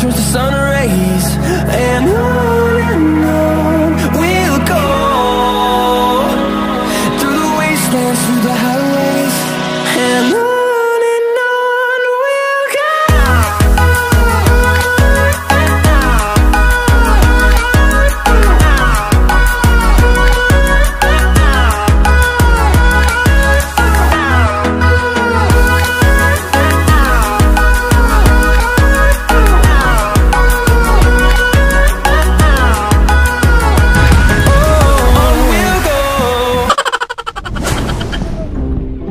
Turns to sun rays. And on we'll go, through the wastelands, through the highways, and on we'll go.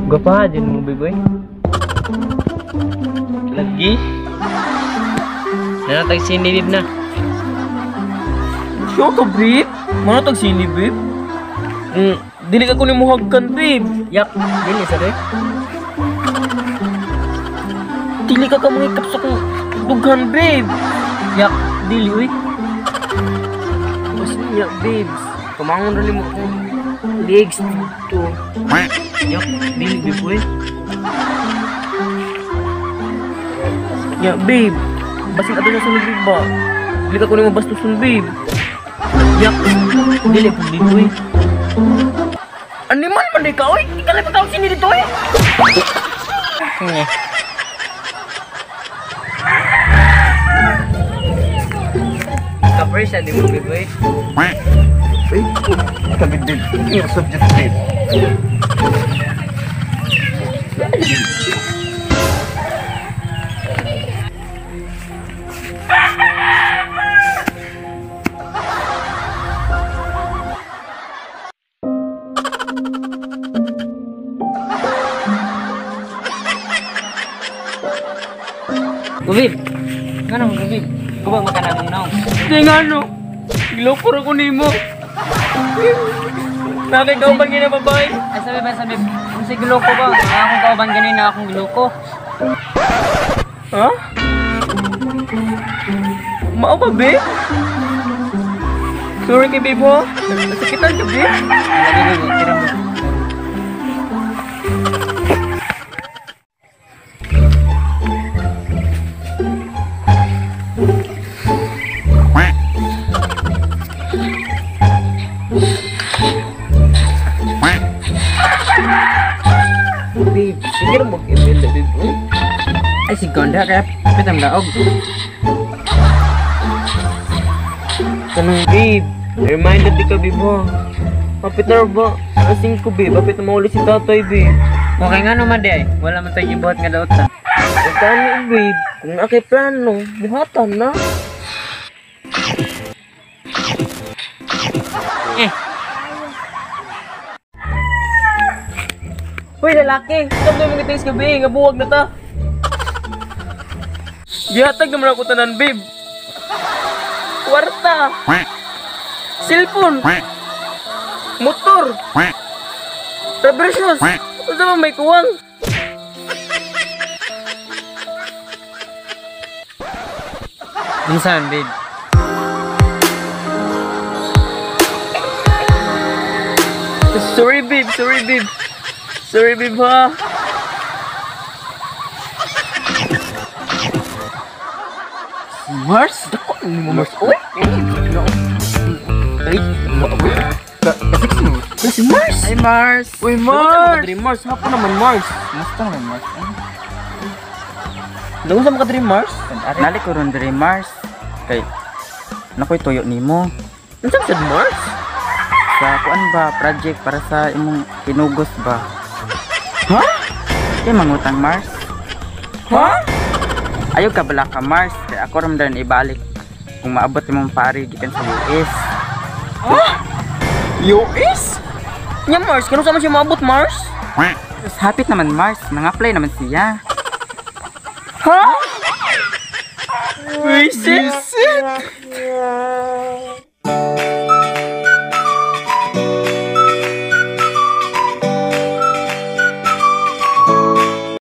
Gapa din mo, baby. Lagi. Nanatag sinibib na. Siya ka, babe? Manatag sinibib? Dili ka ko ni muhagkan, babe. Yak, dili sa re. Dili ka mangikap sa kong dughan, babe. Yak, dili uy. Mas niya, babes. Kamangon rin mo akong legs dito. Yak, dili, babe, uy. Ya, babe. Basin ato na sunod, babe ba? Dili ka ko ni mabastuson, babe. Yak, dili po, babe, uy. Animal man di ka, uy. Ikaw lang patawag sini dito, uy. Cover siya, di mo, babe, uy. Ay, kami din. Yung subject din. Babe, nga naman, babe. Kubag makanamong naong. Hindi nga, no. Gilokor ako nimo. Nakikauban ka na babae. Ay, sabi ba, sabi, kung sa giloko ba? Akong kauban ganun na akong giloko. Ha? Mao ba, babe? Sorry kay babe, ha? Nasakitan ka, babe? Lagi, babe, tira mo. Babe, sige na mag-email na, babe. Uy. Ay, si Gonda, kaya pitang daog. Tanong, babe. Reminded di ka, babe, ha? Kapit na ba? Alas 5, babe. Kapit na mauli si tatay, babe. Okay nga naman, di ay. Wala man tayo ibuhat nga daot, ha? Pagkano, babe? Kung akay plano, buhatan na. Eh. Hoy, lalaki! Stop na mga things gabi. Nga buwag na ta. Gihatag naman ako tanan, babe. Kwarta. Cellphone. Motor. Rubber shoes. Unsa man may kuwang? Minsan, babe. Sorry, babe. Sorry, babe. Sorry, babe, ha? Mars? Dako, ano mo, Mars? Uy! Ay, si Mars! Ay, Mars! Uy, Mars! Mars, hapon naman, Mars. Musta naman, Mars? Nagun sa mga Dream Mars? Nali ko ron diri, Mars. Kay, nakoy tuyo nimo. Unsa sad Mars? Sa kuan ba, project para sa imong kinugos ba? Ha? Kay mangutang, Mars. Ha? Ayaw ka bala ka, Mars. Kay ako ramdan ibalik kung maabot imong pari gikan sa US. Ha? US? Nya Mars, kano sa man siya maabot, Mars? Tapos hapit naman, Mars. Nang-apply naman siya. Ha? Visit?